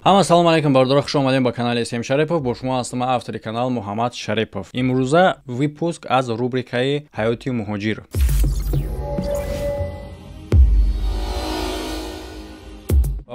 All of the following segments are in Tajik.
Ҳама салом алейкум, бародаро, хуш омадем ба канали СМ Шарипов. Бо шумо ҳастам автори канал Муҳаммад Шарипов. Имрӯза выпуск аз рубрикаи Ҳаёти муҳоҷир.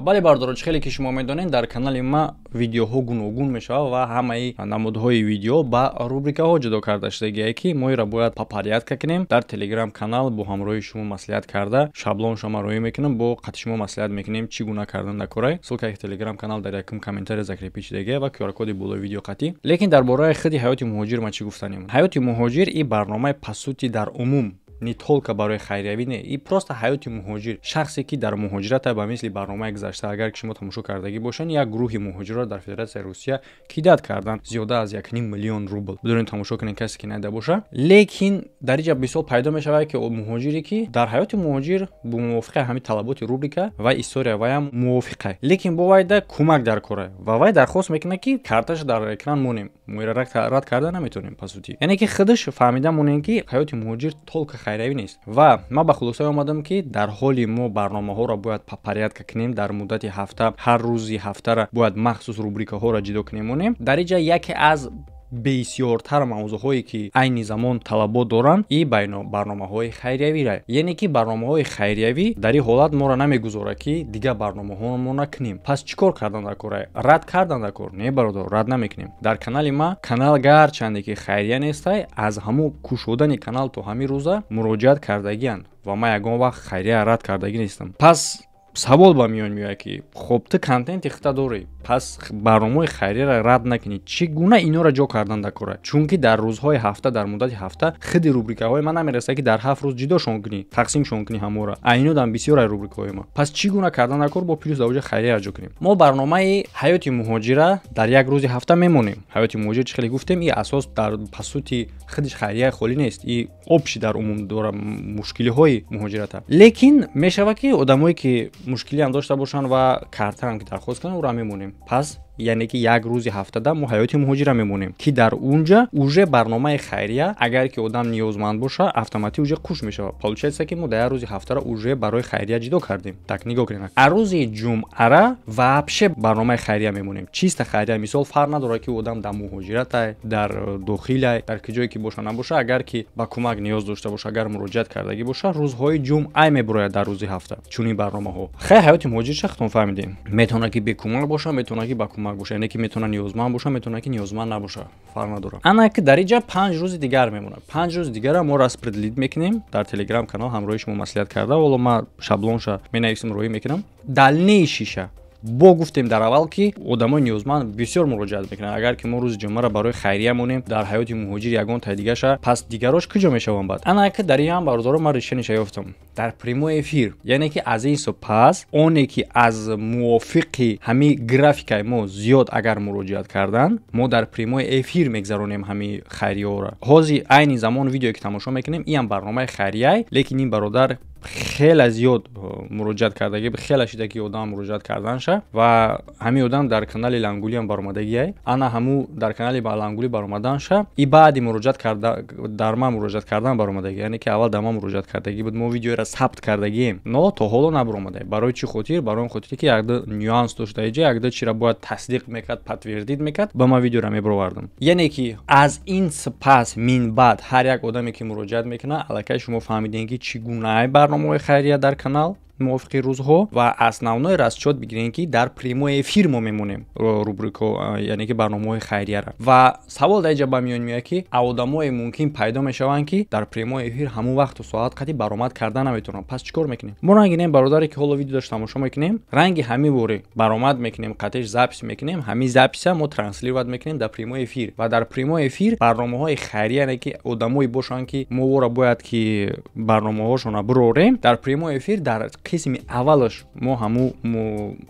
Бале бародаро, чӣ хеле ки шумо медонед, дар канали ма видеоҳо гуногун мешавад ва ҳамаи намудҳои видео ба рубрикаҳо ҷудо карда шудагие, ки мо инро бояд по порядка кунем. Дар телеграм канал бо ҳамроҳи шумо маслиҳат карда, шаблон шумо роӣ мекунам, бо қати шумо маслиҳат мекунем чӣ гуна кардан дар корай. Ссылкаи телеграм канал дар якум комментария закрепить шудагие ва QR-коди болои видео қатӣ. Лекин дар бораи худи ҳаёти муҳоҷир ма чӣ гуфтанем? Ҳаёти муҳоҷир и барномаи по сути дар умум не только барои хайриявӣ, не, и просто ҳаёти муҳоҷир, шахсе ки дар муҳоҷират, ба мисли барномаи гузашта, агар ки шумо тамошо кардагӣ бошед, як гурӯҳи муҳоҷирро дар Федератсияи Русия кидат кардан зиёда аз 1,5 миллион рубл. Бидонед, тамошо кунед, касе ки надида боша. Лекин дар инҷа мисол пайдо мешавад, ки муҳоҷире ки дар ҳаёти муҳоҷир бо мувофиқи ҳамин талаботи рубрика ва история ваям мувофиқа, лекин бо вайда кӯмак дар кора ва вай дархост мекунад, ки карташа дар экран монем. Мо инро рад карда наметавонем, по сути. Яъне ки худаш фаҳмида монем, ки ҳаёти муҳоҷир только хайравӣ нест. Ва ман ба хулосае омадам, ки дар ҳоли мо барномаҳоро бояд по порядка кунем. Дар муддати ҳафта, ҳар рӯзи ҳафтара бояд махсус рубрикаҳоро ҷудо кунем, монем. Дар инҷа яке аз бисёртар мавзӯъҳое ки айни замон талабот доранд, и барномаҳои хайриявира. Яъне ки барномаҳои хайриявӣ дар ин ҳолат моро намегузорад, ки дигар барномаҳоро мо накунем. Пас чӣ кор кардан дар кор? Рад кардан дар кор? Не, бародар, рад намекунем. Дар канали ма канал гарчанде ки хайрия нестай, аз ҳамун кушодани канал то ҳамин рӯза муроҷиат кардагианд ва ман ягон вақт хайрия рад кардагӣ нестам. Пас савол ба миён меояд, ки хоб, ту контенти хита дорӣ, пас барномаҳои хайрияро рад накунӣ, чӣ гуна инора ҷо кардан дар кора? Чунки дар рӯзҳои ҳафта, дар муддати ҳафта худи рубрикаҳои ман намерасад, ки дар 7 рӯз ҷудошон кунӣ, тақсимшон кунӣ ҳамора. Айнодам бисёр ай рубрикаҳои ма. Пас чӣ гуна кардан дар кор, бо плюс дар оҷа хайрияро ҷо кунем? Мо барномаи ҳаёти муҳоҷира дар як рӯзи ҳафта мемонем. Ҳаёти муҳоҷир, чӣ хеле гуфтем, и асос дар по сути худиш хайрияи холӣ нест, и общий дар умум дора мушкилиҳои муҳоҷирата. Лекин мешавад, ки одамое ки мушкилиам дошта бошанд ва картаам ки дархост кунанд, ӯро мемонем. Пас яъне ки як рӯзи ҳафтада мо ҳаёти муҳоҷира мемонем, ки дар унҷа уже барномаи хайрия, агар ки одам ниёзманд боша, автоматӣ уже қуш мешавад. Получается, ки мо дар як рӯзи ҳафтара уже барои хайрия ҷудо кардем. Так, нигоҳ кунед, аз рӯзи ҷумъара вообще барномаи хайрия мемонем, чиста хайрия. Мисол, фарқ надорад, ки одам дар муҳоҷиратай, дар дохилай, дар ки ҷое ки боша набоша, агар ки ба кӯмак ниёз дошта боша, агар муроҷиат кардагӣ боша, рӯзҳои ҷумъа мебурояд дар рӯзи ҳафта чунин барномаҳо. Хай, ҳаёти муҳоҷир чахтон фаҳмидем, метавонад ки бекӯмак боша, метавонад ки ба кӯмак боша, яъне ки метавонад ниёзманд боша, метавонад ки ниёзманд набоша, фарқ надорад. Ана ки дар инҷа 5 рӯзи дигар мемонад. 5 рӯзи дигара мо распределить мекунем дар телеграм канал ҳамроҳи шумо маслиҳат карда. Вало ма шаблонша менависам, роҳӣ мекунам. Дальнейшиша бо гуфтем дар аввал, ки одамои ниёзманд бисёр муроҷиат мекунанд. Агар ки мо рӯзи ҷумъаро барои хайрия монем, дар ҳаёти муҳоҷир ягон тай дигаша, пас дигарош куҷо мешаванд баъд? Ана ки дар ин ҳам, бародаро, ман решениша ёфтам дар прямой эфир. Яъне ки аз ин су пас оне ки аз мувофиқи ҳамин графикаи мо зиёд агар муроҷиат кардан, мо дар прямой эфир мегзаронем ҳамин хайрияҳоро. Ҳозир айни замон видеое ки тамошо мекунем, ин ҳам барномаи хайрияй, лекин ин бародар хеле зиёд муроҷиат кардагӣ, хеле шида ки одам муроҷиат карданша ва ҳамин одам дар канали Лангулиам баромадагиай. Ана ҳаму дар канали Лангули баромаданша и баъди муроҷиат карда дар ман муроҷиат кардан баромадагӣ, яъне ки аввал дар ман муроҷиат кардагӣ буд, мо видеоро сабт кардагием, но то ҳоло набаромада. Барои чӣ хотир? Барои он хотире ки якда нюанс дошта, иҷа якда чира бояд тасдиқ мекард, подтвердить мекард, ба ман видеоро мебаровардам. Яъне ки аз ин сипас минбаъд ҳар як одаме ки муроҷиат мекунад, аллакай шумо фаҳмидем, ки чӣ гунаи барномаҳои хайрия дар канал мувофиқи рӯзҳо ва основной расчёт бигирем, ки дар прямой эфир мо мемонем рубрико, яъне ки барномаҳои хайрияра. Ва савол дар инҷа ба миён меояд, ки одамое мумкин пайдо мешаванд, ки дар прямой эфир ҳамон вақту соат қати баромад карда наметавонанд. Пас чӣ кор мекунем? Мо ранги нем бародаре ки ҳоло видео дошт тамошо мекунем, ранги ҳамин боре баромад мекунем, қатиш запись мекунем, ҳамин записа мо транслировать мекунем дар прямой эфир. Ва дар прямой эфир барномаҳои хайрия, яъне ки одамое бошанд, ки мо вора бояд ки барномаҳошонро бирорем дар прямой эфир, дар қисми аввалаш мо ҳаму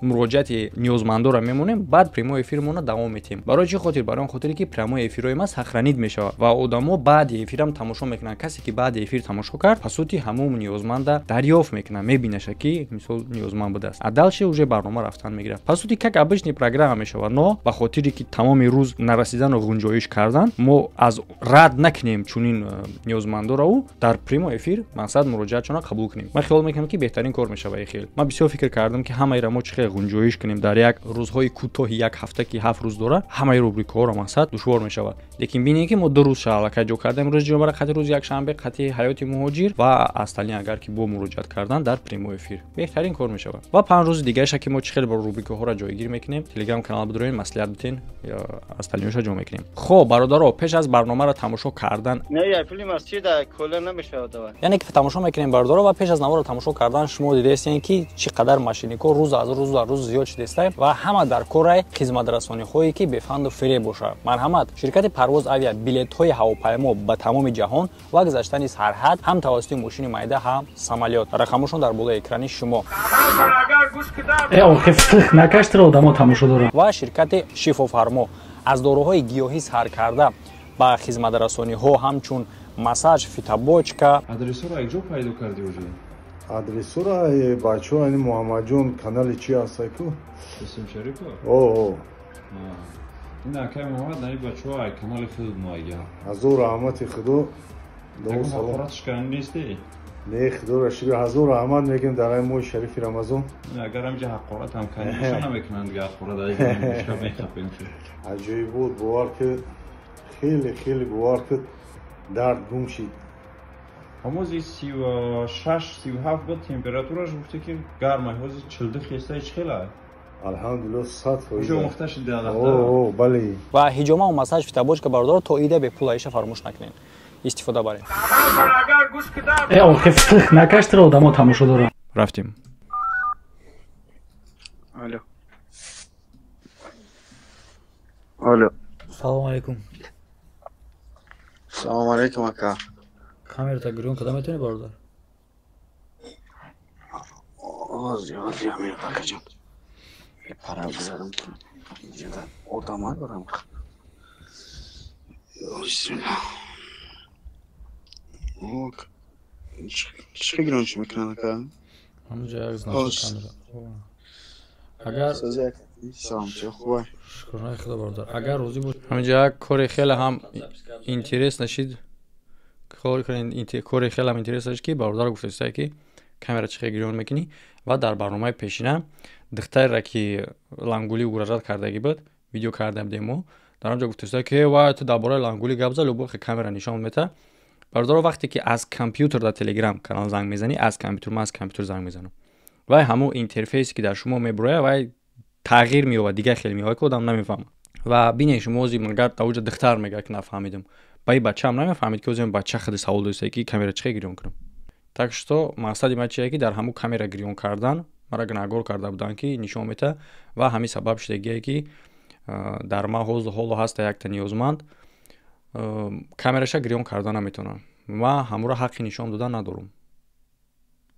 муроҷиати ниёзмандоро мемонем, баъд прямой эфирмонро давом метиҳем. Барои чӣ хотир? Барои он хотире ки прямой эфирҳои ма сохранить мешавад ва одамо баъди эфирам тамошо мекунанд. Касе ки баъди эфир тамошо кард, по сути ҳамун ниёзманда дарёфт мекунад, мебинаша, ки мисол ниёзманд будааст, а дальше уже барнома рафтан мегирад. По сути как обычный программа мешавад, но ба хотире ки тамоми рӯз нарасидану ғунҷоиш кардан, мо аз рад накунем чунин ниёзмандоро, дар прямой эфир мақсад муроҷиатшонро қабул кунем. Ман хиёл мекунам, ки беҳтарин кор кор мешава. Хел ман бисёр фикр кардам, ки ҳамаиро мо чӣ хел ғунҷоиш кунем дар як рӯзҳои кӯтоҳи як ҳафта, ки 7 рӯз дора, ҳамаи рубрикаҳоро мақсад душвор мешавад. Лекин бинем, ки мо 2 рӯз аллакай ҷо кардем: рӯзи ҷумъара қати рӯзи якшанбе, қати ҳаёти муҳоҷир ва асталин. Агар ки бо муроҷиат кардан дар прямой эфир беҳтарин кор мешавад. Ва 5 рӯзи дигараша, ки мо чӣ хел бо рубрикаҳоро ҷойгир мекунем, телеграм канал бидорем, маслиҳат битен, асталиноша ҷо мекунем. Хоб, бародаро, пеш аз барномаро тамошо кардан, яъне ки тамошо мекунем, бародаро, ва пеш аз наворро тамошо кардан шумо дидаестем, ки чӣ қадар мошиннико рӯз аз рӯз аз рӯз зиёд шудааста ва ҳама дар корай хизматрасониҳое, ки бефанду фиреб бошад. Марҳамат, ширкати Парвоз Авиа: билетҳои ҳавопаймо ба тамоми ҷаҳон ва гузаштани сарҳад ҳам тавассути мошини майда, ҳам самолёт. Рақамошон дар болои экрани шумо. Ва ширкати Шифофармо: аз доруҳои гиёҳӣ сар карда ба хизматрасониҳо ҳамчун массаж, фитобочка. Адресҳоро якҷо пайдо кардӣ уже? Адресҳоро бачаҳо, ани Муҳаммадҷон, канали чи ҳастаку? Исм Шарипов. О. Ин акай Муҳаммад, наи бачаҳо ай канали худ муайян. Ҳазор раҳмати Худо. Ҳақоратш кардан нестӣ? Не, Худоро шукр, ҳазор раҳмат мегӯем дар ай моҳи шарифи Рамазон. Агар ҳамҷа ҳақорат ҳам кардӣ, намекунанд дига ҳақорат, мехапем. Аҷоиб буд, бовар ки хеле хеле, бовар ки дард гум шид. Ҳамози 36, 37 буд температураш, гуфте ки гармай, ҳозир 42 хеста, ҳеч хела. Алҳамдулилло, 100%. Уже омӯхта шиди. Бале. Ва ҳиҷомаву массаж, фитобочка, бародаро, то ида бепул, аиша фаромӯш накунед, истифода баред. Накаштро одамо тамошо дорам. Рафтем. Алло. Алло. Салому алейкум. Салому алейкум, ака. Камерата гирён када метавонӣ, бародар? Ози, ози, амир акаҷон. Пара бизарам. Инҷода одама дорам. Бисмилла. Ок. Чӣ гирёнш мекунад, ака? Ҳамунҷа як значок камера. Агар Салом, чӣ хубай? Шукрона Худо, бародар. Агар розӣ бош. Ҳаминҷа як кори хеле ҳам интерес нашид. Кори хеле ҳам интерес нашид, ки бародар гуфтааст, ки камера чӣ хел гирён мекунӣ. Ва дар барномаи пешина духтареро, ки лангулӣ угрожать кардагӣ буд, видео карда будем мо. Дар он ҷо гуфтааст, ки вай, ту дар бораи лангулӣ гап зад, любой камера нишон мета. Бародаро, вақте ки аз компютер дар телеграм канал занг мезанӣ, аз компютер, ман аз компютер занг мезанам, вай ҳамон интерфейсе, ки дар шумо мебурояд, вай тағйир меёбад, дигар хел меёбад, ки одам намефаҳмад. Ва бинед, шумо ози магар дар оҷа духтар мегӯяд, ки нафаҳмидам, ба и бачаам намефаҳмид, ки озим бача худи савол доста, ки камера чӣ хел гирён кунам. Так что мақсади ман чие, ки дар ҳамун камера гирён кардан мара гунаҳгор карда буданд, ки нишон мета. Ва ҳамин сабаб шудагие, ки дар ман ҳоло ҳаста якта ниёзманд, камераша гирён карда наметавонам, ман ҳамуро ҳаққи нишон додан надорам.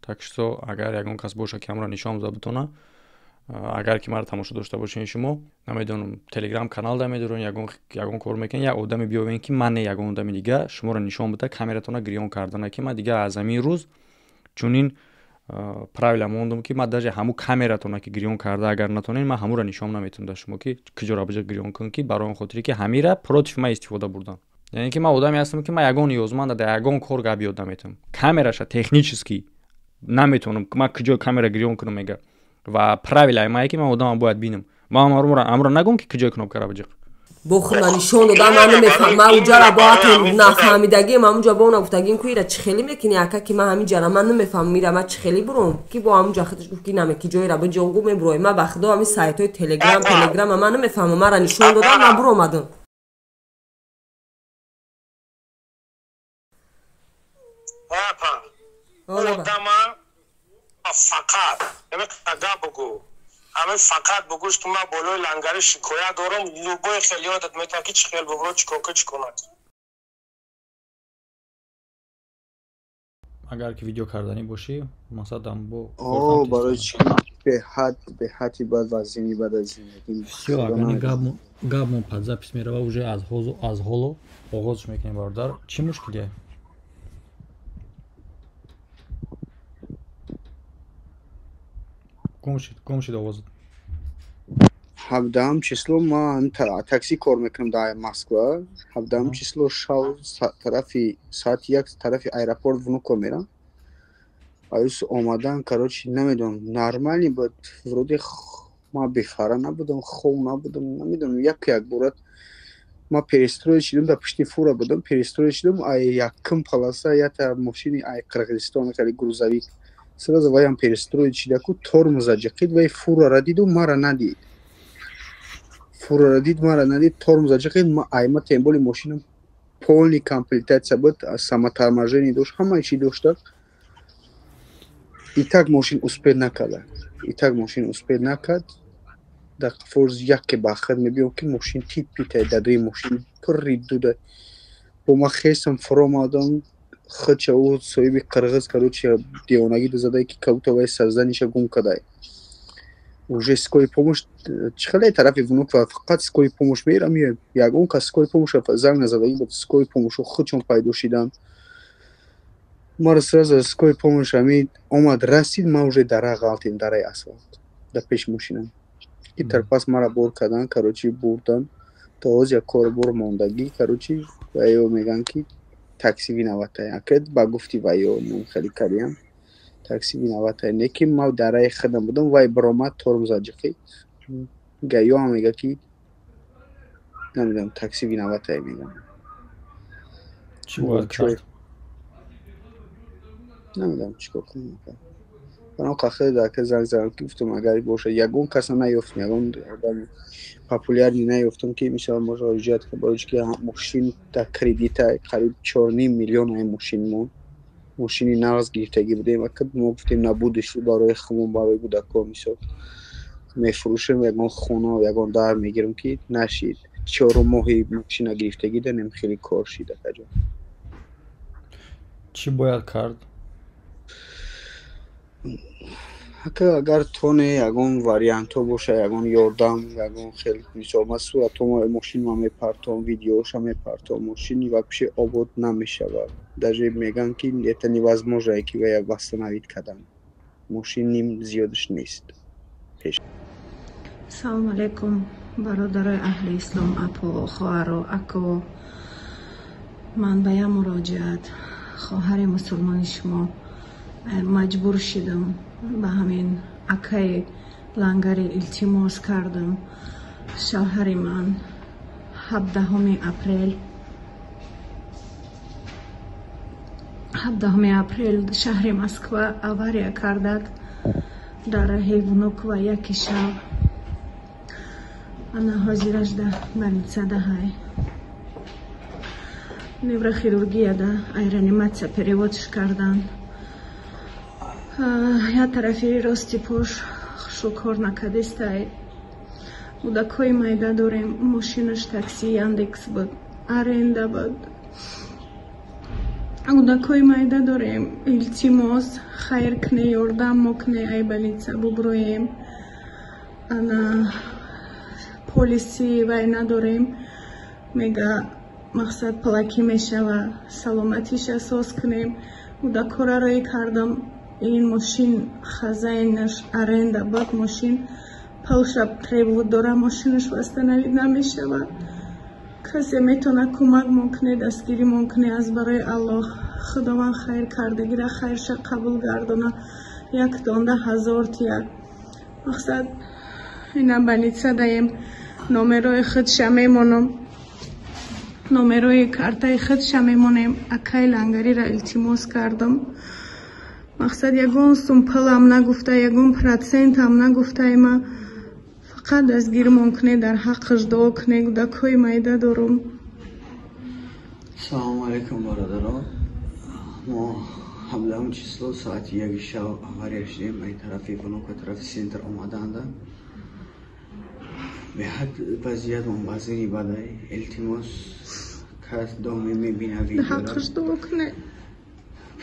Так что агар ягон кас боша, ки ҳамуро нишон дода битона, агар ки маро тамошо дошта бошед шумо, намедонам, телеграм канал да медорен, ягон кор мекунед, як одаме биёвен, ки ман не, ягон одами дига шуморо нишон бида камератона гирён кардана, ки ман дига аз ҳамин рӯз чунин правила мондум, ки ман даже ҳамун камератона ки гирён карда агар натонед, ман ҳамуро нишон наметавонам да шумо, ки куҷоро биҷа гирён кун, ки барои он хотире, ки ҳамира против ман истифода бурдан. Яъне ки ман одаме ҳастам, ки ман ягон ниёзманда дар ягон кор гап ёд наметавонам, камераша технически наметавонам, ман куҷо камера гирён кунам, мега. Ва правилаи мае, ки ман одамам бояд бинам, ман амро нагӯм, ки куҷои кнопкара биҷиқ. Бо худма нишон додам, ман намефаҳмам, ман уҷара бо ҳатто нафаҳмидагием, ҳамунҷа бо нагуфтагим, ку ира чӣ хелӣ мекунӣ, ака, ки ман ҳамин ҷара ман намефаҳмам, ира ман чӣ хелӣ буром, ки бо ҳамунҷа худаш гуфт, ки наме ки ҷоира биҷонгу мебурои. Ман ба Худо, ҳамин сайтҳои телеграм ман намефаҳмам, мара нишон додам, ман буромадам. Фақат гап бугӯ, ҳамин фақат бугӯш, ки ман болои лангари шикоят дорам, любой хел ёдат метавон, ки чӣ хел бубро, чӣ кор, чӣ кунад. Агар ки видео карданӣ бошӣ, мақсадам бо О, барои чӣ, беҳад, беҳади бад вазини бад аз зиндагӣ. Всё, агар гапмон под запись мерава, уже аз ҳоло оғозш мекунем. Бародар, чӣ мушкилие? Гум шид, гум шид овозат. 17-ум число ман такси кор мекунам дар Москва. 17-ум число шав тарафи соати 1 тарафи аэропорт Внуково мерам. Аюс омадан, короче, намедонам, нормальный буд, вроде ман бефара набудам, хов набудам, намедонам, як якбора ман перестроить шидам, дар пушти фура будам, перестроить шидам, ай якум полоса ята мошини ай Қирғизистон, хеле грузовик, сразу ваям перестроить шидаку, тормоза ҷиқид, вай фурара диду мара надид, фурара дид, мара надид, тормоза ҷиқид, айма тем более мошинам полный комплектация буд, самоторможение дошт, ҳамаи чӣ дошта. И так мошин успеть накарда, и так мошин успеть накард. Дар қафорз яке ба худ мебиём, ки мошин тит питай, дадои мошин пурри дуда. Бо ма хестам, фуромадам, худша ӯ соҳиби қирғиз, короче, девонагӣ задае, ки как будто вай сознаниша гум кадай. Уже скорый помощь чӣ хеле тарафи Внуково, фақат скорый помощь мерам, меоям, ягон кас скорый помощь занг назадаги буд. Скорый помощьҳо худшон пайдо шиданд, маро сразу скорый помощь ҳамин омад, расид, ман уже дара ғалтем, дараи асфалт дар пеши мошинам. Итар пас мара бор кардан, короче, бурдан, то ҳоз як корбор мондагӣ, короче, ваё мегӯянд, ки такси виноватая. Акед ба гуфти ваё ман хеле кардиям, такси виноватая, не ки ман дараи худам будам, вай баромад, тормоза ҷиқид, гаё мега, ки намедонам, такси виноватая мегӯям. Чӣ бояд кард? Намедонам, чӣ кор кунам. Барам қахе дака занг задам, ки гуфтам, агар бошад, ягон каса наёфтам, ягон одами популярный наёфтам, ки мисол муроҷиат кунам, барои ки мошин дар кредита, қариб 4,5 миллион ай мошинмон, мошини нағз гирифтагӣ будем. Ака мо гуфтем, на будущий барои хумон, барои кӯдакҳо, мисол, мефурӯшем, ягон хона, ягон дар мегирем, ки нашид. Чорум моҳи мошина гирифтагӣ данем, хеле кор шид, акаҷон. Чӣ бояд кард? Ака, агар тоне ягон вариантҳо боша, ягон ёрдам, ягон хел, мисол, ман суратҳомо мошинма мепартом, видеоша мепартом, мошини вообще обод намешавад, даже мегӯянд, ки это невозможно, ки вая восстановить кардан, мошин ним зиёдаш нест. Салому алайкум, бародарои аҳли ислом, апо, хоҳаро, ако. Ман ба як муроҷиат, хоҳари мусулмони шумо, маҷбур шидам, ба ҳамин акаи Лангари илтимос кардам. Шавҳари ман 17 апрел, 17 апрел шаҳри Москва авария кардак, дар раҳи Внуково, яки шаб. Ана ҳозираш да больница даҳай, неврохирургияда, ай реанимация переводш кардан. Як тарафи рости пош шукор накардистай. Кӯдакҳои майда дорем. Мошинаш такси Яндекс буд, аренда буд. Кӯдакҳои майда дорем. Илтимос, хайр кне, ёрдам мо кне, ай больница буброем. Ана полиси вай надорем, мега, мақсад палакӣ мешава. Саломатиш асос кунем. Кӯдакҳоро роӣ кардам. Ин мошин хозяинаш аренда буд, мошин пулша требовать дора, мошинаш восстановить намешава. Касе метавона кӯмакмон куне, дастгиримон куне, аз барои Аллоҳ. Худованд хайр кардагира хайрша қабул гардона. Як донда ҳазор тия. Мақсад, ина больница даем, номерои худша мемонам, номерои картаи худша мемонем. Акаи Лангарира илтимос кардам. Мақсад, ягон сум пулам нагуфта, ягон процентам нагуфтаима, фақат дастгиримон куне, дар ҳаққаш дуо куне. Кӯдакҳои майда дорум. Салому алайкум, бародарон. Мо 17 число соати 1 шаб авария шудем, ай тарафи Внуково, тарафи центр омаданда. Беҳад вазъиятмон вазини бадай. Илтимос, кас доме мебина видеоро, ҳаққаш дуо куне.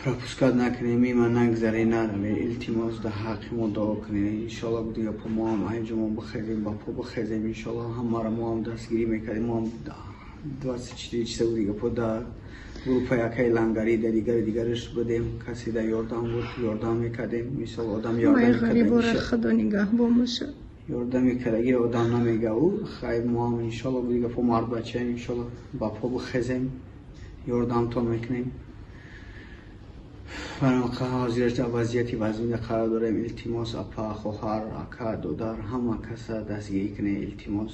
Пропускать накунем, мимо нагзаре, нараве. Илтимос, да ҳаққи мо дуо кунем. Иншоалло, дига по мо ҳам айҷо мо бихезем, ба по бихезем, иншоалло. Ҳамаро мо ҳам дастгирӣ мекардем, мо ҳам 24 часа дига по да группаи акаи Лангарӣ, да дигари дигараш будем. Касе да ёрдам буд, ёрдам мекардем. Мисол, одам ёрдам ғарибора худо нигаҳбон бошад. Ёрдам мекардаги одам намега ӯ. Хайр, мо ҳам иншоалло, дига по мардбачаем, иншоалло, ба по бихезем, ёрдамтон мекунем. Барои ҳозир вазъияти вазмина қарор дорем. Илтимос, апа, хоҳар, ака, додар, ҳама каса дастгирӣ кунед, илтимос.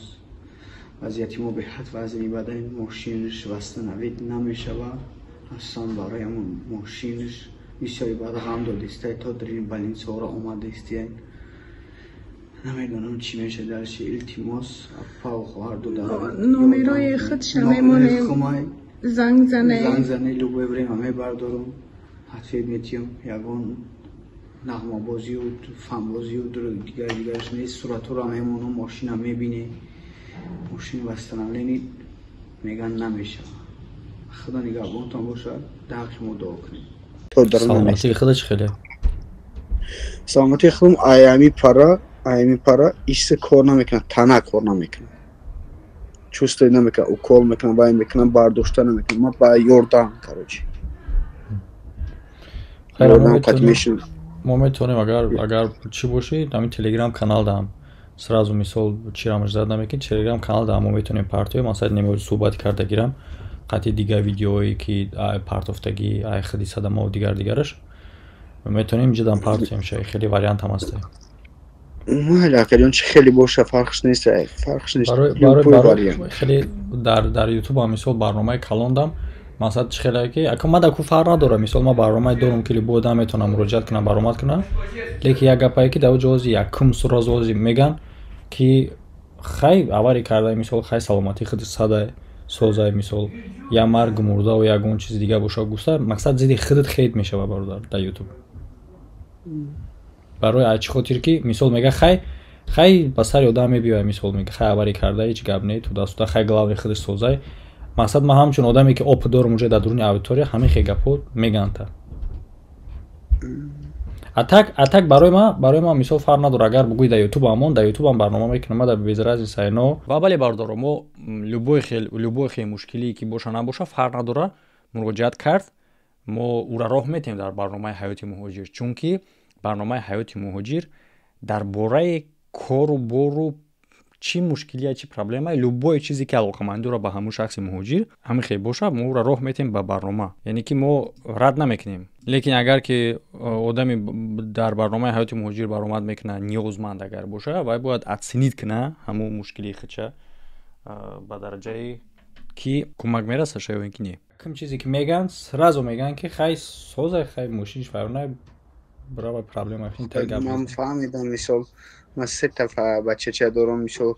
Вазъияти мо беҳад вазъи бадай, мошинаш восстановить намешавад. Аслан барои ҳамон мошинаш бисёри бад ғам додистай, то дрини больницаҳоро омадистиян. Намедонам чӣ мешавад дальше. Илтимос, апа, хоҳар, додар. Номерои худша мемонем, занг зане. Занг зане, любое время мебардорам, ответ метиҳам. Ягон нағмабозию фанбозию дигар дигараш нест. Суратҳоро мемонам, мошина мебине. Мошин восстановление меган намешавад. Худо нигаҳбонтон бошад, дар ҳаққи мо дуо кунед. Саломатии худа чӣ хеле? Саломатии худам аями пара исе кор намекунад, тана кор намекунад, чувствовать намекунад, укол мекунам, вай мекунам, бардошта намекунам. Ман ба ёрдам, короче. Мо метавонем, агар чӣ бошӣ, ҳамин телеграм канал даам сразу, мисол, чирамаш зад намекунӣ, телеграм канал даам мо метавонем партоем. Масалан, немо суҳбат карда гирам қатъи дигар видеоҳое ки партофтагӣ ай худи садамаву дигар дигараш, метавонем инҷа партоем. Ша хеле вариант ҳам ҳаста. Майли, акаҷон, чи хеле боша, фарқш нест, фарқш нест. Хеле дар ютуб ҳам, мисол, барномаи калондам, масалан, чӣ хеле ки ака ман даку фарқ надорам. Мисол, ман барномае дорам, ки любой одам метавонам муроҷиат кунам, баромад кунам, лекин як гапае ки дар ҷо ози якум сразу ози меган ки хай авария карда, мисол, хай саломатии худ сада созай, мисол, я марг мурдаву ягон чизи дигар боша гуфта, мақсад зидди худат хейт мешава, бародар, дар ютуб. Барои ай чӣ хотир ки, мисол, мега хай ба сари одам мебиёя, мисол, мега хай авария карда, ҳеҷ гап не, туда-сюда, хай главный худаш созай. Мақсад, ман ҳамчун одаме ки опыт дорам уже дар дуруни аудитория, ҳамин хел гапҳо меганта. А так барои ман, мисол, фарқ надорад, агар бугӯи дар ютуб амон, дар ютубам барнома мекунам, ма дар без разница ино. Ва бале, бародаро, мо любой хел мушкилие ки боша набоша, фарқ надорад, муроҷиат кард, мо ӯра роҳ метиҳем дар барномаи ҳаёти муҳоҷир, чунки барномаи ҳаёти муҳоҷир дар бораи кору бору чӣ мушкилия, чӣ проблема, любое чизе ки алоқамандӣ дорад ба ҳамун шахси муҳоҷир, ҳамин хел боша, мо ӯра роҳ метиҳем ба барнома, яъне ки мо рад намекунем. Лекин агар ки одами дар барномаи ҳаёти муҳоҷир баромад мекунад, ниёзманд агар боша, вай бояд оценить куна ҳамун мушкилии худша ба дараҷае ки кӯмак мерасаша ё ин ки не. Ким чизе ки меган, сразу меган ки хай созай, хай мошиниш файрона брава, проблема. Ман фаҳмидам. Мисол, ман сета бачача дорам, мисол,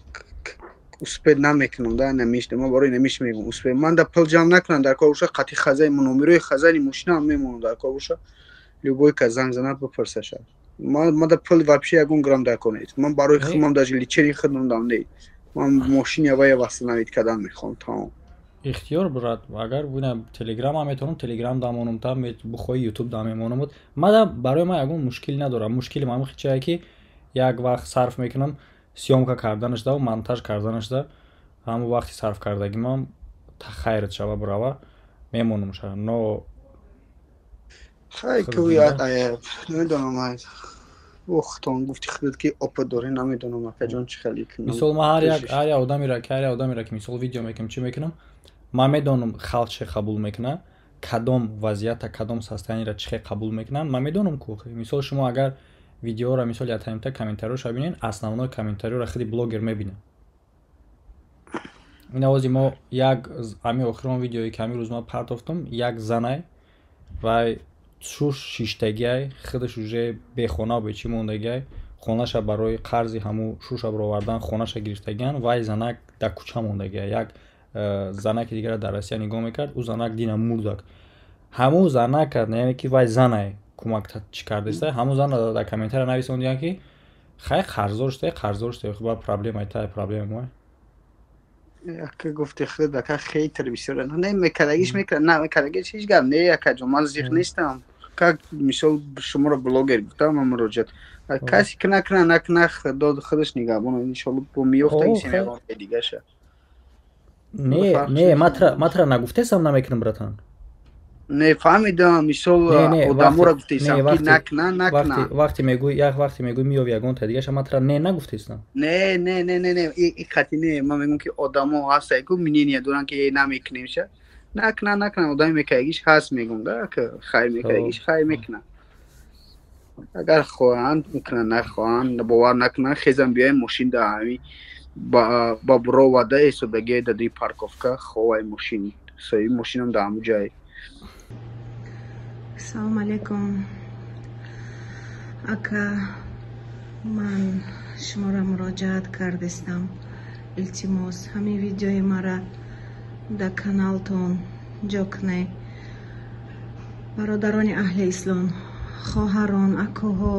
успеть намекунам да, намиш ман барои намиш мегум, успеть ман да пул ҷамъ накунам, дар кор боша, қати хазаи номерои хазани мошинаам мемонам, дар кор боша, любой кас занг занад, бипурсаша. Ман да пул вообще ягон грамм дар кор нест. Ман барои худмам, даже лечение худам дам не, ман мошини авая восстановить кардан мехоҳам, тамом. Ихтиёр, брат. Агар бина, телеграм метавонам, телеграм дамонам, та бихоҳи, ютуб дам мемонам. Мада барои ман ягон мушкил надорам. Мушкили ман чие ки як вақт сарф мекунам съёмка карданашда ва монтаж карданашда, ҳамон вақти сарф кардагимам хайрат шава, бурава мемонам ша, но Хай, намедонам, худтон гуфти худат ки опыт дорӣ, намедонам, акаҷон, чӣ хеле кунам. Мисол, ман ҳар як одамеро ки, мисол, видео мекунам, чӣ мекунам, ман медонам халқ чӣ қабул мекунад, кадом вазъията, кадом состояниеро чӣ хел қабул мекунанд, ман медонам ку. Мисол, шумо агар видеоро, мисол, ятаимта комментариёша бинед, основной комментариёро худи блогер мебинад. Ин овози мо як ами охирон видеое ки ҳамин рӯз ман партофтам, як занай, вай шуш шиштагиай, худаш уже бехонаву бечӣ мондагиай, хонаша барои қарзи ҳамун шуша баровардан хонаша гирифтагиан, вай занак дар кӯча мондагиай. Як занаки дигара дар Россия нигоҳ мекард, ӯ занак дина мурдак. Ҳамун занака, яъне ки вай занай кӯмак чӣ кардааста, ҳамун зана дар комментария нависондиян ки хай қарздор шуда, қарздор шуда, ба проблемаи тай, проблемаи мо. Яка гуфти худ, ака, хейтер бисёр не мекардагиш мекард, на мекардагиш, ҳеҷ гап не, акаҷон, ман зиқ нестам. Как мисол, шуморо блогер гуфтам, ман муроҷиат касе ки накуна, накуна, худо худаш нигаҳбон, иншолло бо меёфтагисем ягон дигаша. Не, матра нагуфтесам, намекунам, братан. Не, фаҳмидам, мисол, одаморо гуфтесам ки накуна, накуна. Вақте мегӯй, як вақте мегӯй, меёви ягон та дигаша, матра не нагуфтесам. Не, не, не, не, не, и хати не, ман мегӯям ки одамо ҳастае ку мнение доранд ки намекунемша. Накна, накна, одами мекардагиш ҳаст, мегум да, хайр мекардагиш хайр мекунад. Агар хоҳанд мекунанд, нахоҳанд бовар накунанд, хезам биёем, мошин да ҳами ба буровада истодагиай дади парковка, ховай мошин, соҳиби мошинам да ҳамун ҷай. Салому алейкум, ака, ман шуморо муроҷиат кардистам. Илтимос, ҳамин видеои мара дар каналтон ҷо кунед. Бародарони аҳли ислом, хоҳарон, акоҳо,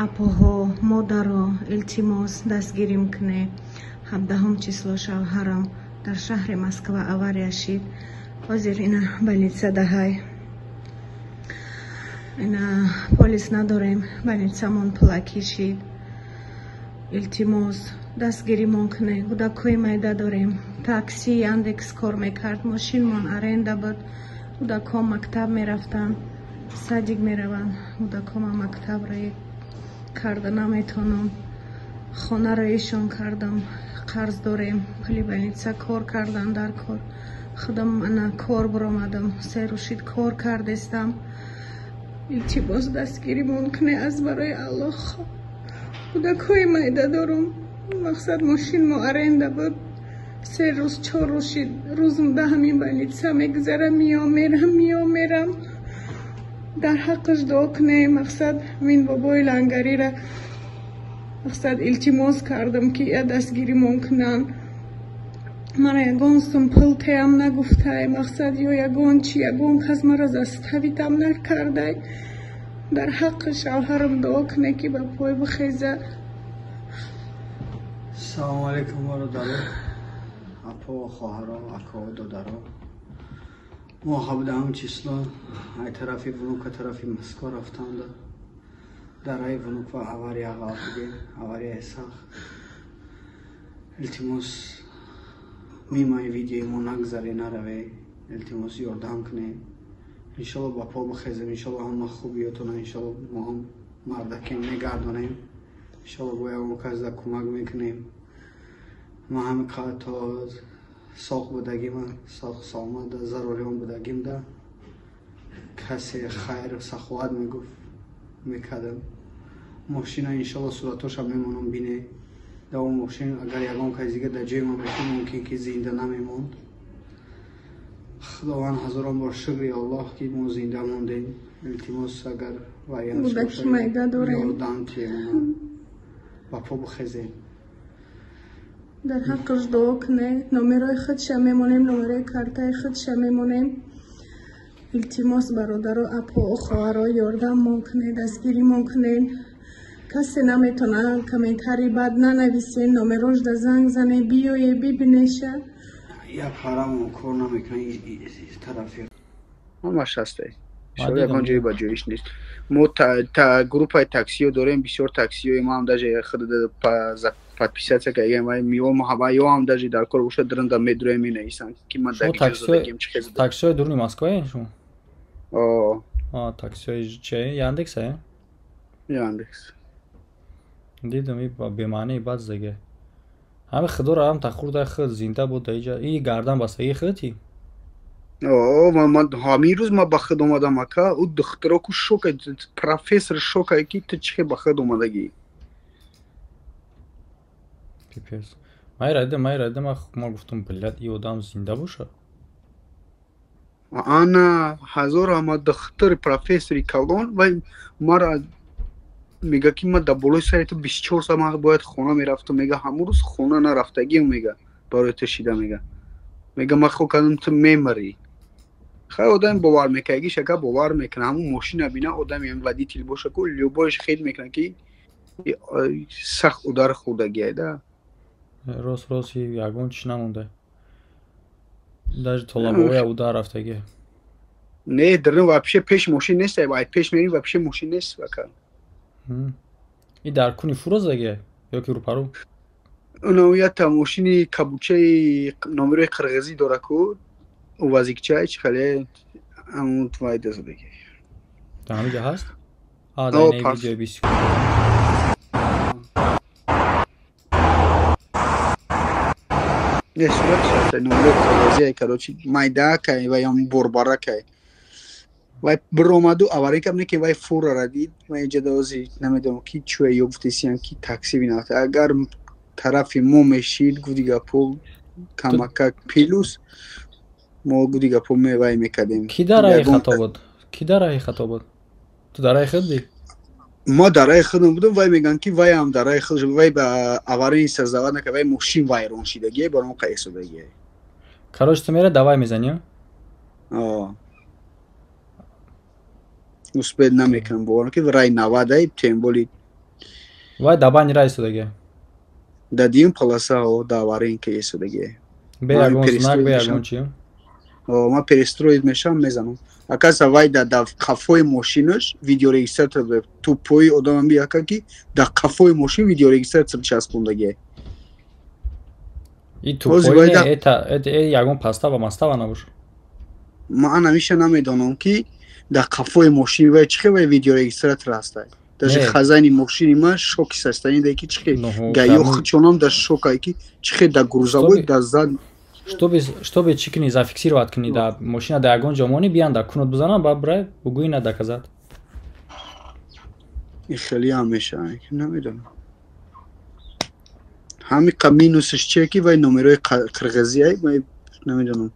апоҳо, модаро, илтимос, дастгирим кунед. 17 число шавҳарам дар шаҳри Москва авария шид. Ҳозир ина больница даҳай. Ина полис надорем, больницамон пулакӣ шид. Илтимос, дастгиримон кунед. Кӯдакҳои майда дорем. Такси Яндекс кор мекард, мошинмон аренда буд. Кӯдакҳо мактаб мерафтанд, садик мераванд. Кӯдакҳома мактаб роӣ карда наметавонам. Хона роишон кардам, қарз дорем, пули больница кор кардан дар кор. Худам ана кор буромадам, 3 рӯз шид кор кардестам. Илтимос, дастгиримон кунед аз барои Аллоҳ. Кӯдакҳои майда дорум. Мақсад мошин мо аренда буд. 3 рӯз, 4 рӯз шид, рӯзм да ҳамин больница мегузарам, миём мерам, миём мерам. Дар ҳаққаш дуо кунед. Мақсад ҳамин бобои лангарира мақсад илтимос кардам, ки я дастгиримон кунанд. Мара ягон сум пул теам нагуфтай, мақсад ё ягон чи, ягон кас мара заставитам накардай. Дар ҳаққи шавҳарам дуо кунед, ки ба пой бихеза. Салому алейкум, бародаро, апо, хоҳаро, акао, додаро. Мо 17 число ай тарафи Внука тарафи Москва рафтанда. Дар раи Внуква авария ғалтидем, аварияи сахт. Илтимос, мимаи видеои мо нагзаре, нараве. Илтимос, ёрдам кунед. Иншалло ба по бихезем, иншалло ҳама хубиётона, иншалло мо ҳам мардакем, мегардонем. Иншалло бо ягон кас да кӯмак мекунем. Ман ҳами то соқ будагима, соқ саломат да заруриён будагим да касе хайр саховат мегуфт, мекардам. Мошина иншалло суратоша мемонам, бине. Дар он мошин агар ягон кас дига дар ҷои ман мешуд, мумкин ки зинда намемонд. Худованд ҳазорон бор шукри Аллоҳ, ки мо зинда мондем. Илтимос, агар вариант Кӯдаки майда дорем. ёрдам тиемона, ба по бихезем. Дар ҳаққаш дуо кунед. Номерои худша мемонем, номерои картаи худша мемонем. Илтимос, бародаро, апо, хоҳаро, ёрдаммон кунед, дастгиримон кунед. Касе наметавонад, комментарий бад нанависен, номерош да занг зане, биёе, бибинеша. Як ҳарамон кор намекунад тарафи. Ҳамаш ҳастай. Ягон ҷои ба ҷоиш нест. Мо группаи таксиё дорем, бисёр таксиёи мо ҳам даже худ подписаться кардем, миё ё ҳам даже дар кор бошад, дрында медроем, менависанд, ки ман дар задагим, чӣ хел. Таксиёи дуруни Москвае шумо? О. Таксиёи че, Яндекс е? Яндекс. Дидам, и бемаънии бад заге. Ҳами худоро ҳам тахурда, худ зинда буд да иҷа. И гардан бастаги худти? О, ман ҳамин рӯз ман ба худ омадам, ака. Ӯ духтуро ку шока, профессор шока, ки ту чӣ хел ба худ омадагӣ. Пипец. Майра дидам, майра дидам, ма гуфтам, блядь, и одам зинда боша? Ана ҳазор ама духтури профессори калон вай мара мега, ки ман дар болои сари ту 24 соат ман бояд хона мерафтам, мега, ҳамон рӯз хона нарафтагиам, мега, барои ту шида, мега. Мега, ман хо кардам, ту мемарӣ. Хай, одами бовар мекардагиш ака бовар мекунад, ҳамон мошина бина, одами водитель боша ку, любоиш хел мекунад, ки сахт удар хӯрдагиай да. Рост, рост, ягон чиз намонда. Даже толабоя удар рафтаги. Не, дрн вообще пеш мошин нест, ай пеш мери, вообще мошин нест, ака. И дар куни фура заге ё ки рӯпарӯ? Уна ята мошини кабучаи номерои қирғизӣ дора ку, вазикчай чи хеле ҳамун вайда задаги. Дар ҳамин ҷо ҳаст? А, дар ин видеои 20 секунд. Не, суратш ҳастай, номерои қоғозие, короче, майдаакай ва ям борбаракай. Вай биромаду аваринка не ки вай фурара дид, ман инҷа дози намедонам ки чӯе ё гуфтесиям ки такси бинавта. Агар тарафи мо мешид, гуфти гапо камакак плюс мо гуфти гапо мевай мекардем. Ки дар раҳи хато буд? Ки дар раҳи хато буд? Ту дар раҳи худ будӣ? Ма дар раҳи худам будам, вай мегӯянд ки вайам дар раҳи худ, вай ба аварини создават накард, вай мошин вайрон шидагие, баром қайсодагие. Короче, ту мера давай мезанӣ? О. Успеть намекунам, бовар ки рай 90-ай, тем более. Вай дабани рай истодагие. Да дим полоса о да аваринка истодагие. Бе ягон знак, бе ягон чи? О, ма перестроить мешам, мезанам. Оказывается, вай да қафои мошинаш видеорегистратор дорад. Тупои одамам бияка ки дар қафои мошин видеорегистратор часпондагие. И тупои не, это ягон пастава мастава набош. Ман ҳамеша намедонам ки дар қафои мошин вай чӣ хел вай видеорегистратор ҳастай. Даже хазайни мошини ман шоки састанида ки чӣ хел гаё хучонам дар шокай ки чӣ хел дар грузовой дар зад. Чтобы чӣ кунӣ, зафиксировать кунӣ, да мошина дар ягон ҷо монӣ, биён да кунут бизанам, баъд бирай бугӯӣ на доказать. И хеле ҳам мешавад, намедонам. Ҳамин минусаш чие ки вай номерои қирғизиай, вай намедонам.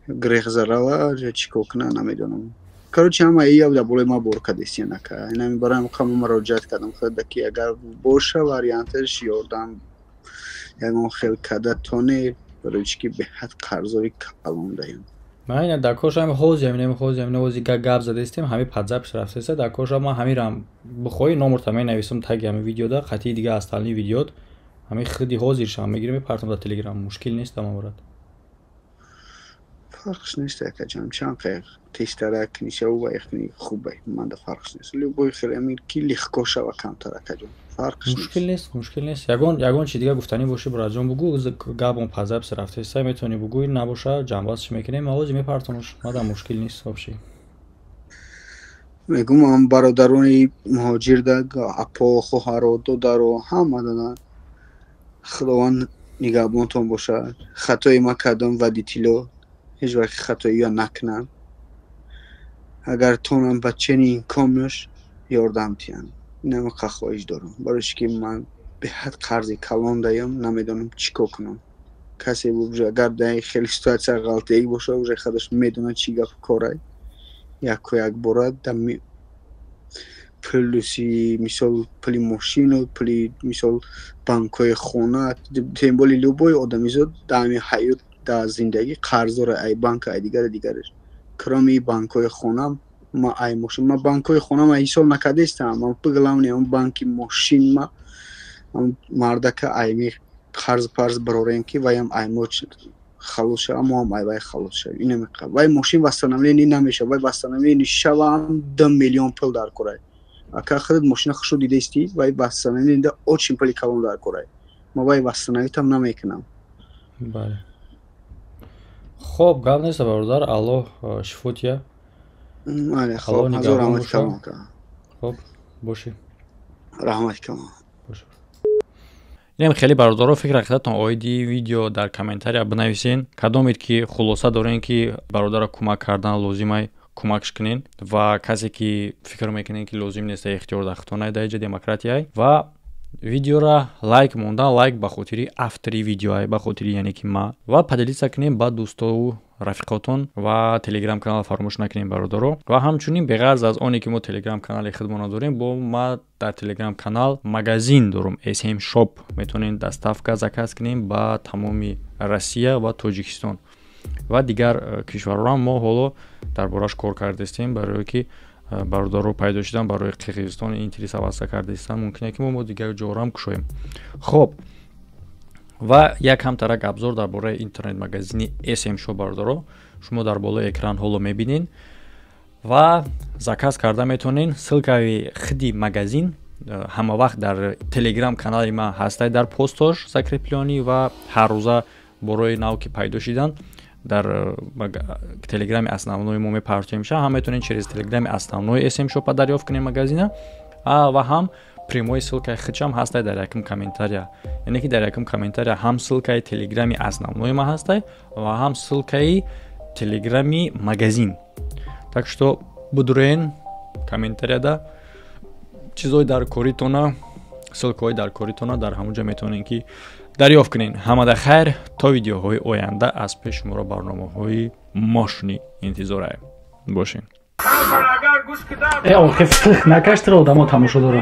Грехзарава чӣ кор кунад, намедонам. Короче, ҳама ия дар болои ма бор кадесия нака. Инами барои ҳама муроҷиат кардам худа ки агар боша варианташ ёрдам ягон хел када тоне, барои чӣ ки беҳад қарзои калон даем. Ман ина дар коша ҳами ҳози ҳамин ҳози ҳамин ҳози гап задастем, ҳами падзапш рафтеста, дар коша ман ҳамирам бихоҳӣ номерта менависам таги ҳами видеода, қатъи дига остальные видеот, ҳами худи ҳозиршам мегирем мепартам дар Телеграм, мушкил нест ама брат. Фарқш нест, акаҷон, чанд қайқ тезтара кунӣ шаву вай кунӣ хубе, манда фарқш нест. Любой хел ҳамин ки легко шава камтар, акаҷон. Фарқш нест. Мушкил нест, мушкил нест. Ягон чи дига гуфтанӣ бошӣ, братҷон, бугӯ, гапон падзапс рафтеста, метавонӣ бугӯӣ, набоша ҷамъбастш мекунем, ман ҳозир мепартамаш, мадам мушкил нест вообще. Мегӯм ам бародарони муҳоҷирда, апо, хоҳаро, додаро, ҳама дада. Худованд нигаҳбонтон бошад. Хатои ма кардам водитело, ҳеҷ вақт хатоиё накунанд. Агар тонам ба чени имконаш ёрдам диҳанд. Инам хоҳиш дорам. Барои чӣ ки ман беҳад қарзи калон даям, намедонам чӣ кор кунам. Касе агар дар хеле ситуатсия ғалтаӣ бошад, уже худаш медонад чӣ гап корай. Яку як бора дар плюси мисол пули мошину, пули мисол банкҳои хона, тем более любой одамизод дар ҳамин ҳаёт, дар зиндагӣ қарз дорад ай банк, ай дигаре дигараш. Кроме банкҳои хона, ма ай мошин, ма банкҳои хона ма ҳисоб накардастам, ма главное он банки мошин ма мардака айми қарз парз барорем ки ваям ай мо халос шава, мо ҳам ай вай халос шавем. Ина меқа. Вай мошин восстановление намешава, вай восстановление шавам 2 миллион пул дар корай. Ака худат мошина хушу дидаисти, вай восстановление да очень пули калон дар корай. Ма вай восстановить-ам намекунам. Бале. Хоб, гап нест, бародар, Аллоҳ шифо диҳад. Бале, хоб, ҳазор раҳмати калон. Хоб, бошӣ. Раҳмати калон. Инам хеле бародаро, фикр ҳақиқатон оиди видео дар комментария бинависен. Кадомед ки хулоса дорен ки бародарро кӯмак кардан лозимай, кӯмакш кунен, ва касе ки фикр мекунен ки лозим нест, ихтиёр дар худтонай, дар иҷа демократияй. Ва видеора лайк мондан, лайк ба хотири автори видеоай, ба хотири яъне ки ма, ва поделиться кунем ба дӯстову рафиқотон, ва телеграм канал фаромӯш накунем, бародаро. Ва ҳамчунин беғарз аз оне ки мо телеграм канали худмона дорем, бо ма дар телеграм канал магазин дорум, SM Shop, метавонем доставка заказ кунем ба тамоми Россия ва Тоҷикистон ва дигар кишварҳоам. Мо ҳоло дар бораш кор кардастем, барое ки бародаро пайдо шудан барои Қирғизистон интерес аваста кардастан, мумкин ки мо дигар ҷорам кушоем. Хоб, ва як ҳамтарак абзор дар бораи интернет-магазини SM Shop, бародаро, шумо дар болои экран ҳоло мебинед ва заказ карда метавонед. Ссылкаи худи магазин ҳама вақт дар телеграм канали ман ҳастай, дар постош закреплённый, ва ҳар рӯза борои нав ки пайдо шидан дар телеграми основной мо мепартоем ша, ҳам метавонед через телеграми основной SM Shop дарёфт кунед магазина, ва ҳам Прямой ссылкаи хичам ҳастай дар якум комментария, яъне ки дар якум комментария ҳам ссылкаи телеграми основной ма ҳастай ва ҳам ссылкаи телеграми магазин. Так что будурен комментарияда, чизои дар коритона, ссылкаҳои дар коритона дар ҳамонҷо метавонем ки дарёфт кунед. Ҳамада хайр, то видеоҳои оянда. Аз пеш шуморо барномаҳои мошни интизорае бошед. Э, охе, фих накаштира, одамо тамошо доранд.